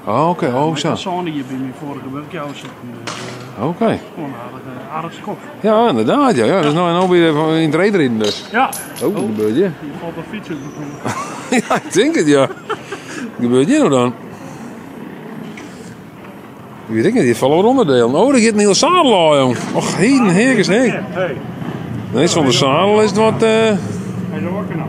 Oh, Oké, oh Mar ik sa. ha sân jier by myn foarige wurkjouwer sitten, dus Oké. wol in aardige, aardich skoft. Ja, ynderdaad, ja. Ja, dus no, no binne je yn it reedriden dus. Ja. Oh, wat gebeurt hjir? Hjir falt in fyts út mekoar. Ja, ik tink it, ja. Wat gebeurt hjir no dan? Ik wit ek net, hjir falle wat onderdelen. Oh, der giet in hiele sadel ôf, jong. Och, heden, heerkes, hé. Nee, sûnder sadel is it wat... Hy is oar knap.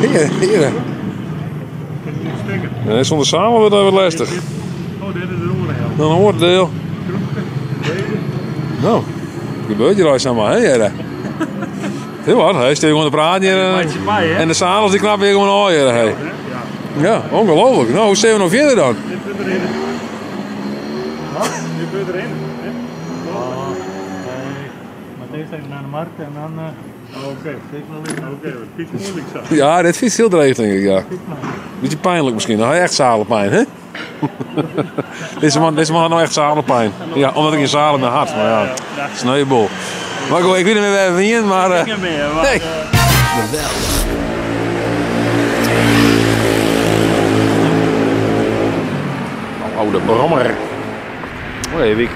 Heere, heere. Nee, sûnder sadel wurdt dat wat lestich. Oh, dit is in oare helte. Dan in oar diel. No, wat gebeurt hjir allegear samar, hè, heere? Heel wat, hy stiet gewoan te praten hjir. En de sadels dy knappe hjir gewoan ôf hjir, hè. Ja, ongelooflijk. No, hoe sille we no fierder dan? Dit wurdt rinne. Wat? Dit wurdt rinne. Oh, nee. Moat earst even nei de markt en dan. Oké. Oké, it fytst moeilik sa. Ja, dit fytst hiel dreech tink ik, ja. Bytsje pynlik miskien. Dan ha je echt sadelpijn, hè? Dizze man, dizze man hat no echt sadelpijn. Ja, omdat er gjin sadel mear hat. Mar ja, sneubol. Mar goed, ik wit net mear wêr we wienen, mar... Ik net mear, mar... Nee. Geweldig. Oh, de brommer. Oh, even ik,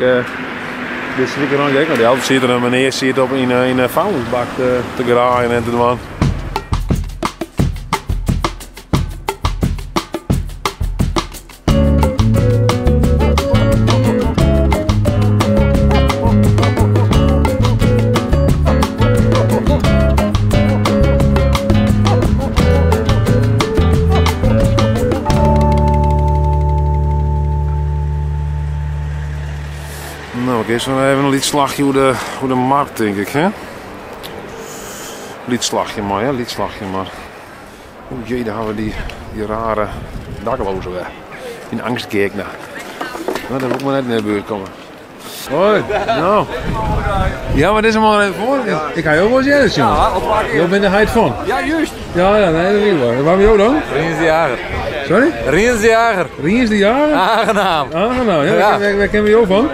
dizze wike rûn ik ek noch del. Siet der in menear siet op yn in vuilnisbak te graaien en te dwaan. No, ik earst noch even in lyts slachje oer de, oer de markt, tink ik, hè? Lyts slachje mar, hè? Lyts slachje mar. O jee, dêr hawwe we dy, dy rare dakloze wer. Dyn angstgegner. No, dêr wol ik mar net yn de buert komme. Hoi, no. Ja, mar dizze man even foar. Ik ha jo wolris earder sjoen. Jo binne de heit fan? Ja, juist. Ja, ja, nee, dat wie wol. Wa binne jo dan? Riens de Jager. Sorry? Riens de Jager. Riens de Jager? Aangenaam. Aangenaam, ja. Wêr, wêr kenne we jo fan?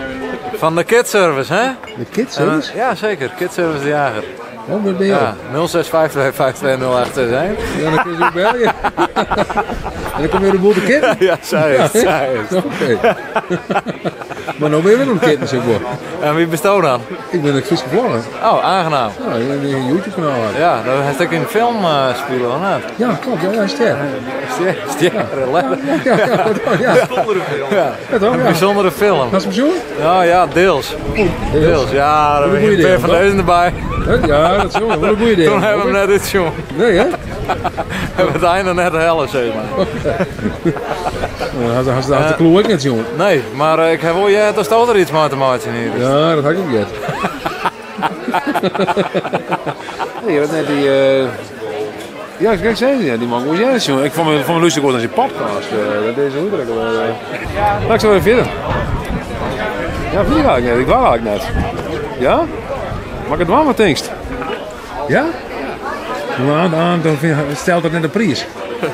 Fan de Kidsservice, hè? De Kidsservice? Ja, zeker. Kidsservice de Jager. Oh, dat bin jo? Ja, 06 52 52 0861. Ja, dan kun je zo belje. En dan kom je de boel te kitten? Ja, sa is it, sa is it. Oké. Mar no binne we oan it kitten, sis mar. En wie bisto dan? Ik bin it Fryske vlogger. Oh, aangenaam. Ja, ik bin in YouTube-kanaal. Ja, dan hast ek in film spile, of net? Ja, klopt. Ja, ja, Ster. Ster, Ster, Ja, ja, ja. Bysûndere film. Ja, Ja, toch? Een Ja. bysûndere film. Hast 'm sjoen? Ja, ja, diels. Diels, ja, der Wat een wiene goeie in pear deel, fan toch? dizzen derby. Ja, dat is wel een goede idee. Toen hebben we hem net útsjoen. Nee, hè? Hebben we it ein noch net helle, sis mar. Hast hast de kloe ek net sjoen? Nee, mar ik ha wol heard datsto der iets mei te meitsjen hiest. Ja, dat ha ik ek heard. Nee, dat net dy. Ja, ik sei ja, dy man moast earder sjoen. Ik fûn fûn lústerje ik wol nei syn podcast. Dat is hoe der ek alwer. No, ik sil even fierder. Ja, wie eigenlijk net? Ik war eigenlijk net. Ja? Moat ik it dwaan, wat tinkst? Ja? Nou, dan, dan stelt dat net de priis.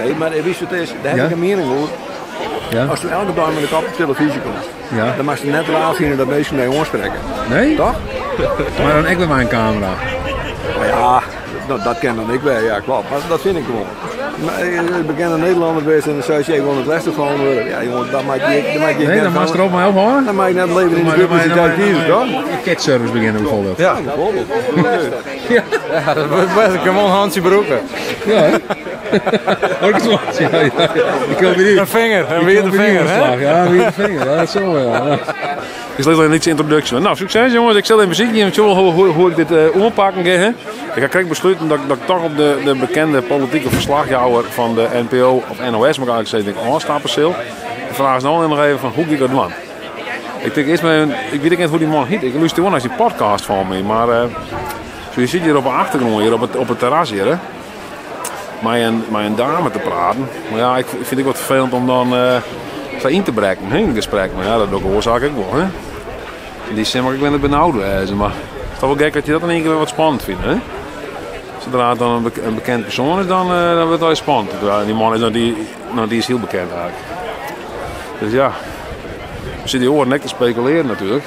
Nee, mar witst wat it is? Dêr ha Ja? ik in miening oer. Ja? Ast elke dei mei de kop op televyzje komst, Ja. dan moatst net raar fine dat minsken dy oansprekke. Nee? Toch? Mar dan ek wer mei in kamera. No ja, dat, dat kin dan ek wer, ja klopt. Mar dat fyn ik gewoan. Mar, eh, bekende Nederlanner bist en dan seist ik, ik wol net lestich fallen wurde. Ja, jongen, dat moat je, dat moat je Nee, net dan moatst fan- der op mei ophâlde. Dan moat je net leven yn de publisiteit kiezen, toch? Een kidsservice begjinne bijvoorbeeld. Ja, bijvoorbeeld. Ja. Ja, dat wurdt best. Ik kin wol in hantsje brûke. Ja, hè? Oh, ik ja, ja. Ik wil weer In finger, in wiete finger, hè? Ja, in wiete finger. Ja, dat zo, ja. Ik lit in lytse yntroduksje. No, sukses jonges. Ik sil even besykje om hoe, hoe, hoe ik dit uh, oanpakken gean. Ik ha krekt besluten dat, dat ik toch op de, de bekende politieke ferslachjouwer fan de NPO of NOS, moat ik eigentlik sizze, ik ôfstappe sil. De fraach is no noch even fan hoe gean ik dat dwaan? Ik tink earst mar even, ik wit ek net hoe't dy man hyt. Ik lústerje wol nei syn podcast fan my, mar uh, so je sit hjir op de achtergrûn, hjir op it, op it terras hjir, hè, mei in, mei in dame te praten. Mar ja, ik fyn it ek wat ferfelend om dan uh, sa yn te brekken, hè, yn it gesprek. Mar ja, dat doch ik oars ek wol, hè. Yn dy sin moat ik net benaud wêze, mar it is toch wol gek dat je dat in ien kear wer wat spannend fine, hè? Sadree't it dan in bekend persoan is, dan, uh, dan wurdt it allegear spannend. Dy man is noch dy, no, dy is hiel bekend eigentlik. Dus ja, we sitte dy oaren ek te spekulearjen natuerlik.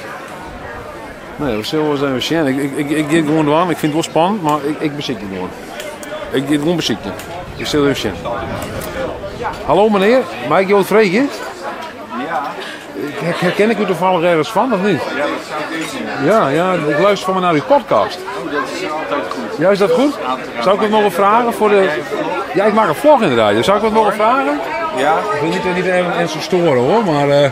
Nee, we sille ris even sjen. Ik, ik, ik, ik gean it gewoan dwaan. Ik fyn it wol spannend, mar ik, ik besykje gewoan. Ik gean it gewoan besykjen. Ik sil even sjen. Hallo menear, mei ik jo wat freegje? Herken ik u toevallig ergens van of niet? Ja, dat zou kunnen. Ja, ja, ik luister voor me naar uw podcast. Oh, dat is altijd goed. Ja, is dat goed? Zou ik wat mogen vragen voor de... Ja, ik maak een vlog inderdaad. Dus Zou ik wat mogen vragen? Ja? Ik wil niet, niet even ernstig storen hoor, maar... eh,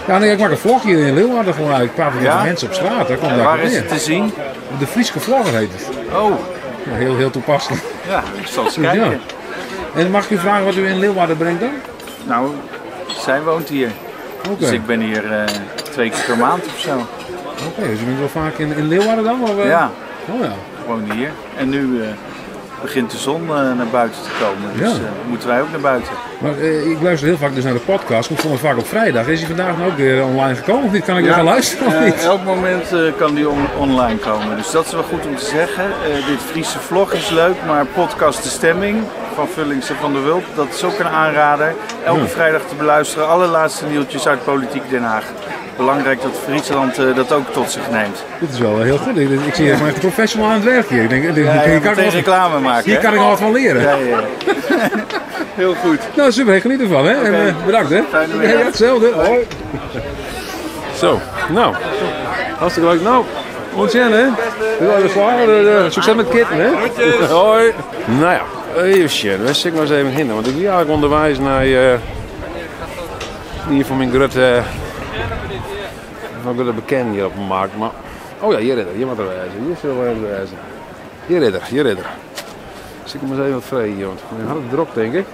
Ja, nee, ik maak een vlog hier in Leeuwarden gewoon uit. Ik praat met Ja? mensen op straat. Daar komt En daar waar is het te zien? De Frieske Vlogger heet het. Oh, Ja, heel, heel toepasselijk. ja, ik zal eens Ja. kijken. En mag ik u vragen wat u in Leeuwarden brengt dan? Nou, zij woont hier. Oké, Dus ik ben hier eh, twee keer per maand of zo. Oké, dus u bent wel vaak in, in Leeuwarden dan? Of, eh? Ja, Oh ja. gewoon hier. En nu eh, begint de zon eh, naar buiten te komen. Dus Ja. eh, moeten wij ook naar buiten. Maar eh, ik luister heel vaak dus naar de podcast. Komt volgens mij vaak op vrijdag. Is hij vandaag nou ook weer online gekomen of niet? Kan ik weer gaan luisteren of Eh, niet? elk moment eh, kan die on- online komen. Dus dat is wel goed om te zeggen. Eh, dit Friese vlog is leuk, maar podcast De Stemming van Vullings en van der Wulp, dat is ook een aanrader. Elke Ja. vrijdag te beluisteren. Alle laatste nieuwtjes uit Politiek Den Haag. Belangrijk dat Friesland eh, dat ook tot zich neemt. Dit is wel heel goed. Ik, ik zie hier gewoon echt een professional aan het werk hier. Ik denk, dit- Ja, hier, ja, kan ik meteen wel- reclame maken. hier hè? kan ik al wat van leren. Ja, ja, ja. Heel goed. Nou, super. Hey, geniet ervan, hè. En eh, bedankt, hè. Fijne middag. Ja, hetzelfde. Hoi. Zo, nou. Hartstikke leuk. Nou, ontzettend, hè. Dit was de slager. Eh, Succes met kitten, hè. Hoi. Nou ja, even shit. Waar zit ik nou eens even heen? Want ik ben eigenlijk onderwijs naar... eh hier van mijn grote... Van grote bekende hier op de markt. Maar... Oh ja, hier is er. Hier moet er wijzen. Hier zullen we even wijzen. Hier is er. Hier is er. Zit ik hem eens even wat vrij hier, want hij had het druk, denk ik.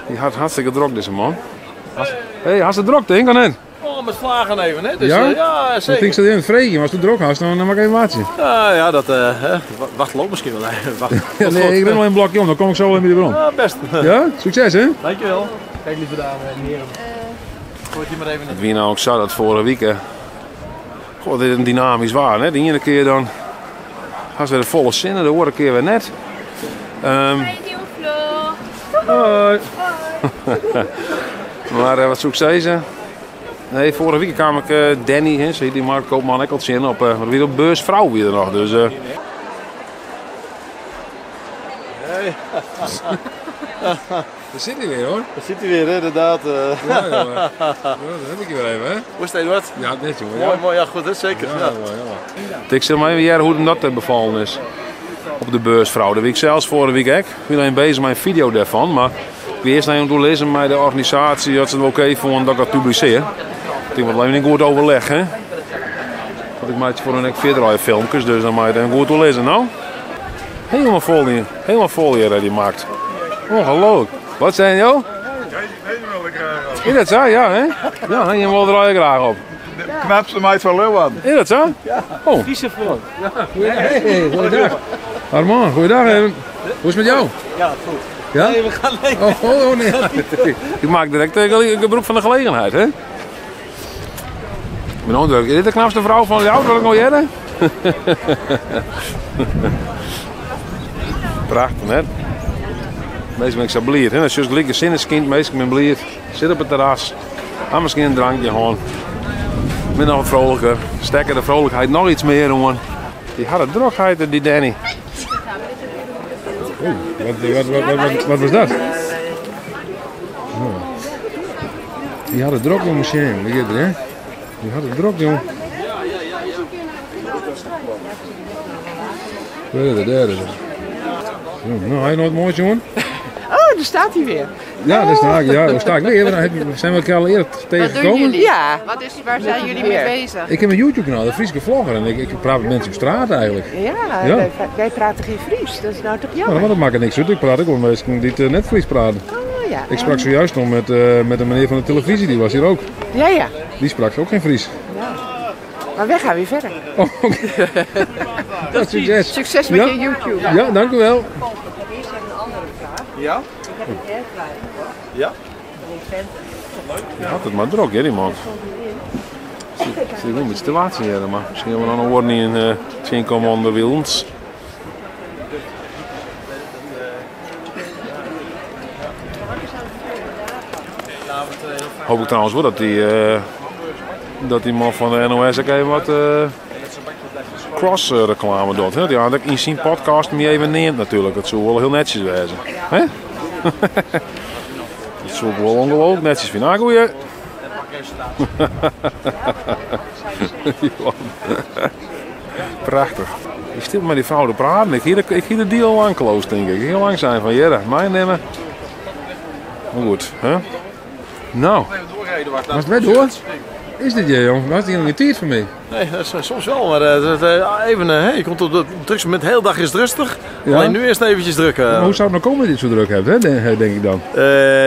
Die had hartstikke druk, deze man. Hé, hey, had ze druk, denk ik, of niet? Oh, met vlagen even, hè? Dus, Ja? ja? ja, Ik zeker. denk dat in het vreetje, maar als het druk had, dan dan maak ik even een waardje. Ja, ja, dat... eh, hè, wacht, loopt misschien wel. Wacht. Ja, nee, ik ben al een blokje om, dan kom ik zo wel weer bij de bron. Ja, best. Ja? Succes, hè? Dankjewel. Kijk, lieve dame en heren. Gooi het hier maar even Het wie nou ook zo dat vorige week, hè. God, dit is een dynamisch waar, hè? De ene keer dan gaan ze de volle zin en de andere keer weer net. Ehm, Hoi. maar eh, wat zoek ik ze? Nee, vorige week kwam ik eh, Danny, hè, zo heet die marktkoopman, ik al zin op. eh weer op beurs vrouw weer nog, dus... eh. Daar zit hij weer hoor. Daar zit hij weer, hè, inderdaad. eh. Ja, jongen. Ja, daar heb ik je weer even, hè? Hoe is het, Eduard? Ja, net jongen. Ja. Mooi, mooi. Ja, goed, hè? Zeker. Ja. Ik zeg maar even jaren hoe hem dat eh, bevallen is. Op de beursvrouw. Dat weet ik zelfs vorige week ook. Ik ben alleen bezig met een video daarvan. Maar ik wil eerst naar hem toe lezen met de organisatie dat ze het oké vonden dat ik dat publiceer. Ik moet alleen niet goed overleg, hè. Want ik maak voor een ek verder filmpjes, dus dan moet je het goed toelezen, nou. Helemaal vol hier. Helemaal vol hier, eh, die maakt. Ongelooflijk. Wat zijn joh? Deze wil ik graag op. Is dat zo? Ja, hè? Ja, je wil er graag op. De knapste meid van Leeuwarden. Is dat zo? Ja. Oh. Friese vlog. Hey, goeiedag. Armand, goeiedag. Hoe is het met jou? Ja, goed. Ja? Nee, we gaan nee. Oh, oh, oh, nee. Ik maak direct eh, gebruik van de gelegenheid, hè? Mijn onderdruk. Is dit de knapste vrouw van jou, dat ik nog jaren? Prachtig, hè? Meestal ben ik zo blierd, hè? Als je gelijk een zinneskind, meestal ben ik blierd. Zit op het terras. Had misschien een drankje gewoon. Ben nog wat vrolijker. Stekker de vrolijkheid nog iets meer, jongen. Die had het drukheid, die Danny. Oeh, wat, wat, wat, wat, wat, wat was dat? Oh. Die had het druk, jongen, shame. Die, hè? Die had het druk, jongen. Daar is het, daar is het. Zo, Nou, hij nooit mooi, jongen? Oh, daar staat hij weer. Ja, daar sta ik. Ja, daar sta ik. Nee, we zijn we elkaar al eerder tegengekomen. Ja. Wat is, waar zijn jullie mee bezig? Ik heb een YouTube-kanaal, de Frieske Vlogger. En ik, ik praat met mensen op straat eigenlijk. Ja, Ja. Wij, wij praten geen Fries. Dat is nou toch Nou, jammer? maar dat maakt niks uit. Ik praat ook wel met mensen die het eh, net Fries praten. Oh, ja. Ik sprak zojuist nog met, eh, met een meneer van de televisie, die was hier ook. Ja, ja. Die sprak ook geen Fries. Maar wij gaan weer verder. Oh, oké. Ja, succes. Succes met Ja. je YouTube. Ja, dank u wel. Ja? Ja? Die had het maar druk, hè, die man. Zit ik wel een beetje te laat hier, maar misschien hebben we dan een woord niet in uh, zien komen onder wielens. Hoop ik trouwens wel dat die, eh, dat die man van de NOS ook even wat eh, cross-reclame doet. Hè? Die had ik in zijn podcast me even neemt natuurlijk. Dat zou wel heel netjes wezen. Hè? soe ik wol ongelooflijk netjes fine. Ah, goeie. Prachtich. Ik stil mei dy frou te praten. Ik hie de, ik hie de deal lang closed, denk ik. Ik hie lang sein fan, hjirre, meinimme. Maar goed, hè? Nou. Was het weer door? Is dit je, jong? Was die nog tijd voor mij? Nee, dat is soms wel, maar even, je komt op het drukste moment, de hele dag is het rustig. Ja? Alleen nu is het eventjes druk. Maar hoe zou het nou komen dat je het zo druk hebt, hè? Denk ik dan.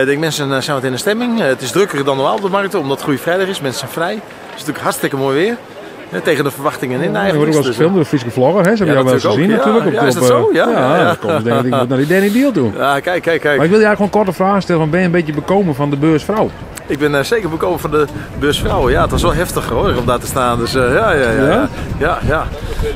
Ik denk mensen zijn wat in de stemming. Het is drukker dan normaal op de markt, omdat het Goede Vrijdag is. Mensen zijn vrij. Het is natuurlijk hartstikke mooi weer. Hè, tegen de verwachtingen in Ja, er eigenlijk. wordt ook wel eens Dus, gefilmd door de Friese vlogger, hè? Ze hebben Ja, jou wel eens gezien natuurlijk ook. natuurlijk. Ja, ja, is dat zo? Ja, ja, ja. dan komen ze denken, ik moet naar die Danny Deal toe. Ja, kijk, kijk, kijk. Maar ik wil je eigenlijk gewoon een korte vraag stellen, van, ben je een beetje bekomen van de beursvrouw? Ik ben zeker bekomen van de beursvrouwen. Ja, het was wel heftig hoor, om daar te staan. Dus ja, ja, ja, Ja? ja. Ja, ja.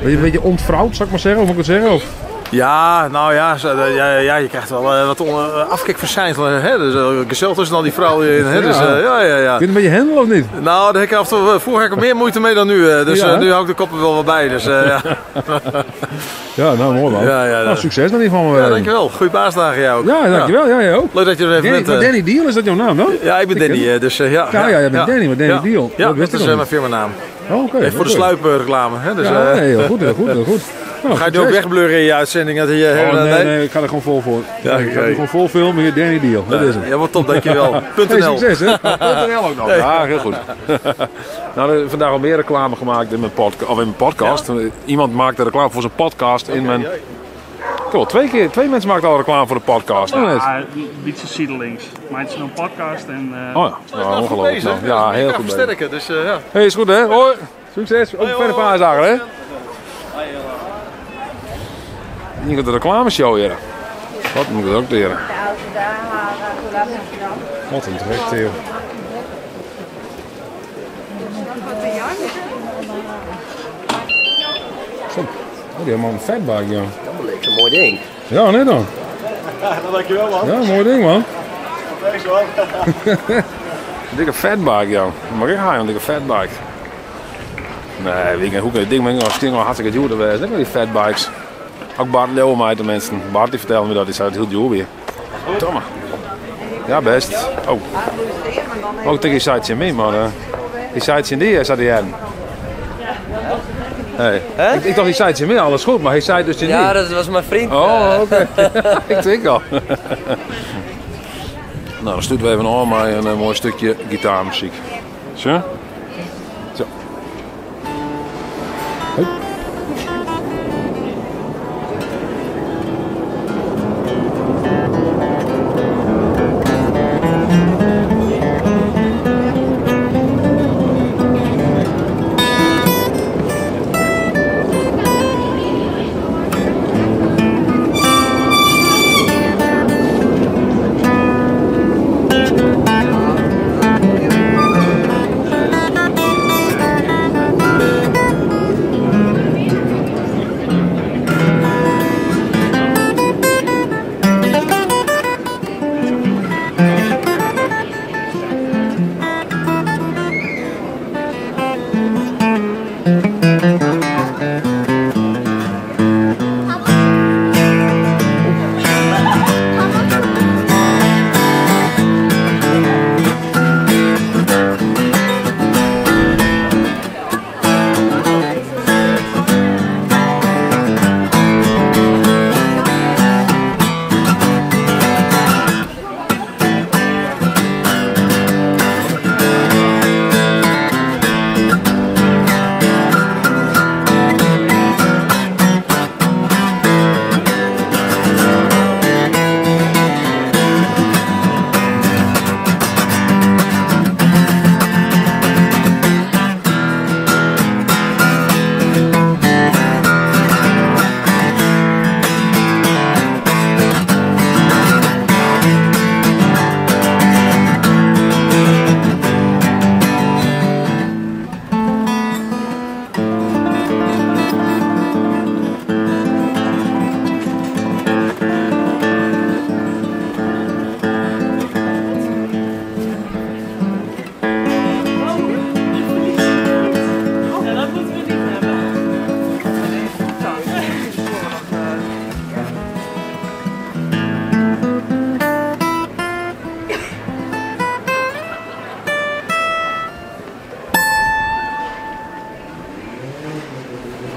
Ben je een beetje ontvrouwd, zou ik maar zeggen? Of moet ik het zeggen? Of? Ja, nou ja, ja, ja, je krijgt wel wat afkikverschijnselen. Hè? Dus, gezellig tussen al die vrouwen in. Hè? Dus, Ja. ja, ja, ja. Kun je een beetje handelen of niet? Nou, daar heb ik af en toe, vroeger had ik er meer moeite mee dan nu. Dus Ja, hè? nu hou ik de koppen wel wat bij. Dus, ja. Ja, nou mooi man. Ja, ja, ja. Nou, succes dan in ieder geval. Ja, dankjewel. Goeie paasdagen jou ook. Ja, dankjewel. Ja, jij ook. Leuk dat je er even Danny, bent. maar Danny Deal, is dat jouw naam dan? Ja, ik ben Ik ken Danny. Dus, ja, Ja, ja, jij bent Danny, maar Danny Ja. Deal. Ja, Dat wist dat ik is nog mijn firmanaam. Oh, oké. Even voor de oké. sluipreclame. Hè? Dus, Ja, nee, heel goed, heel goed, heel goed. Nou, Ga je nu ook succes. wegblurren in je uitzending? Dat je, Oh, nee, nee, ik ga er gewoon vol voor. Ja, ik ga er oké. gewoon vol filmen. Hier, Danny Deal. Dat is het. Ja, wat top, dankjewel. Hey, .nl. succes, hè? .nl ook nog. Ja, heel goed. Nou, er is vandaag al meer reclame gemaakt in mijn, of in mijn podcast. Iemand maakte reclame voor zijn podcast in mijn... Ik heb al twee keer, twee mensen maakten al reclame voor de podcast. Oh, net. Ja, een beetje zijdelings. Maar het is een podcast en... Oh ja, nou, ongelooflijk. Nou, ja, heel goed bezig. Versterken, dus ja. Hey, is goed hè? Hoi. Succes. Ook fijne paasdagen hè? Hier komt de reclameshow hier. Wat moet ik dat ook leren? Wat een drukte joh. Zo. Oh, die helemaal een fatbike joh. Dat leek een mooi ding. Ja, net dan. Dankjewel man. Ja, mooi ding man. Thanks man. Dikke fatbike joh. Mag ik gaan, een dikke fatbike. Nee, weet ik niet, hoe kan je ding, maar ik ding al hartstikke duur geweest. Denk maar die fatbikes. Ook Bart Leeuwen mij tenminste. Bart die vertelde me dat, die zei het heel duur weer. Domme. Ja, best. Oh. Ook tegen die zei mee, maar die zei het in die, zei die aan. Hey. Ik dacht, die zei het in mee, alles goed, maar hij zei dus in Ja, die. dat was mijn vriend. Oh, oké. Ik denk al. Nou, dan sturen we even aan maar een mooi stukje gitaarmuziek. Zo? Zo. Hoi.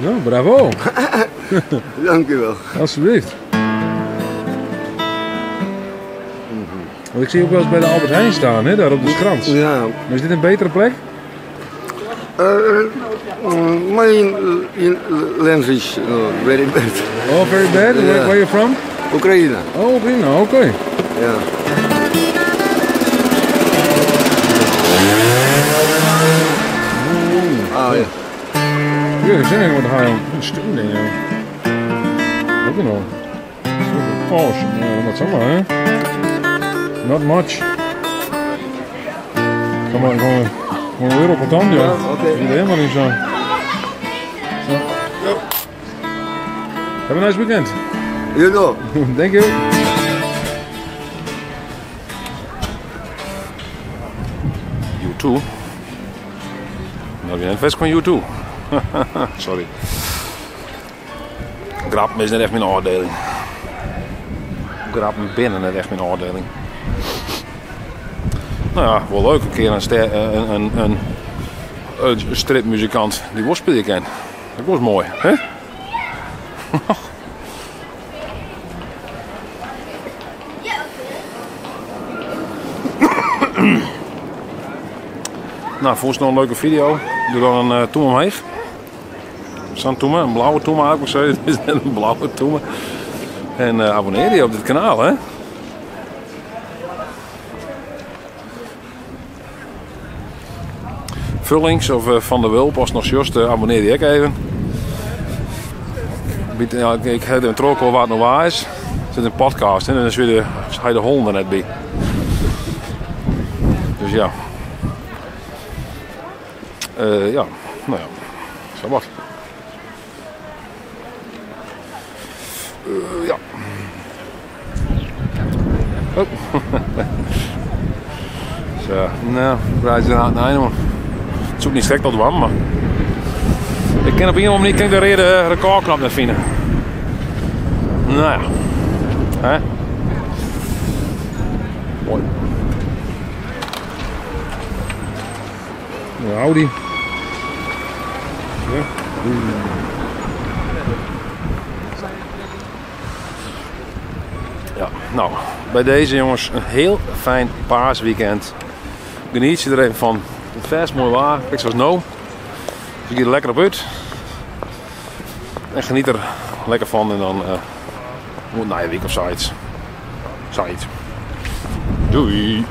Nou, bravo. Dank u wel. Alsjeblieft. Want ik zie ook wel eens bij de Albert Heijn staan, hè, daar op de Schrans. Ja. Maar is dit een betere plek? My language very bad. Oh, very bad? Where, where are you from? Oekraïne. Oh, Oekraïne, oké. Ja. Ah ja. Ja, ik zeg wat ga je een stoel ding, joh. Ook nog. Porsche, ja, dat zal maar, hè. Not much. Kom maar, gewoon, gewoon een euro contant, joh. Ja, oké. Niet helemaal niet zo. Zo. Yo. Have a nice weekend. You ook. Thank you. U2. Nou, weer een vest van U2. Sorry. Grappen is net echt mijn oordeling. Grappen binnen net echt mijn oordeling. Nou ja, wel leuk. Een keer een, ster, een stripmuzikant die worst spelen kan. Dat was mooi, hè? Nou, vond je nog een leuke video? Doe dan een toem omheen. Zo'n toem, een blauwe toem eigenlijk. Zo. Het is net een blauwe toem. En abonneer je op dit kanaal, hè? Vullings of Van der Wulp, als nog just, abonneer je ook even. Ja, ik heb een trok waar het nog waar is. Er zit een podcast in en dan is weer de, hij de Hollander net bij. Dus ja. Ja, nou ja. Zo wat. Ja. Oh. Zo, nou, prijs eraan. Nee, man. Het zoekt niet gek tot wam, maar ik ken op een of andere manier kan ik de reden recordknop net vinden. Nou ja. Hè? Mooi. Een Audi. Ja. Ja, nou, bij deze jongens een heel fijn paasweekend. Geniet je er even van. Het vers mooi waar, kijk zoals nou. Dus ik ga er lekker op uit. En geniet er lekker van en dan moet na je week of zoiets. Zoiets. Doei!